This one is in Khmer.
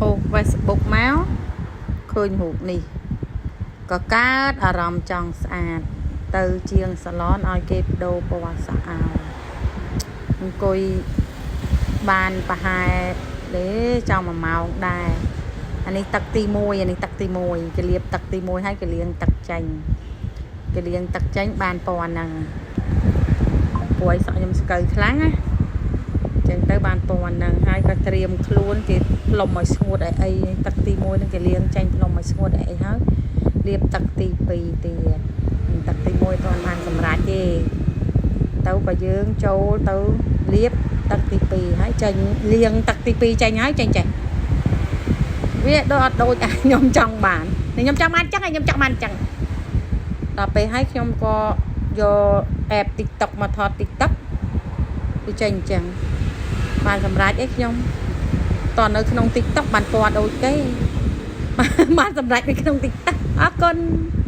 អូ Facebook មកឃើញរូបនេះក៏កើតអារម្មណ៍ចង់ស្អាត ទៅជាងសាឡនឲ្យគេបដូរពណ៌សក់ឲ្យអង្គុយបានប្រហែលទេចង់1ម៉ោងដែរអានេះទឹកទី1អានេះទឹកទី1គេលាបទឹកទី1ហើយគេលាងទឹកចេញគេលាងទឹកចេញបានពណ៌ហ្នឹងព្រោះឲ្យសក់ខ្ញុំស្កូវខ្លាំងណាចឹងទៅបានពណ៌ហ្នឹងហើយក៏ត្រៀមខ្លួនគេផ្លុំឲ្យស្ងួតឲ្យអីទឹកទី1ហ្នឹងគេលាងចេញផ្លុំឲ្យស្ងួតឲ្យអីហើយលាបទឹកទី2ទៀតទឹកទី1អត់ទាន់បានសម្រេចទេទៅក៏យើងចូលទៅលាបទឹកទី2ហើយចេញលាងទឹកទី2ចេញហើយចេញចេះវាដូចអត់ដូចអាខ្ញុំចង់បានខ្ញុំចង់បានចឹងហើយខ្ញុំចង់បានចឹងដល់ពេលហើយខ្ញុំក៏យក app TikTok មកថត TikTok វាចេញអញ្ចឹងបានសម្រេចអីខ្ញុំតនៅក្នុង TikTok បានពណ៌ដូចគេបានសម្រេចនៅក្នុង TikTok អរគុណ។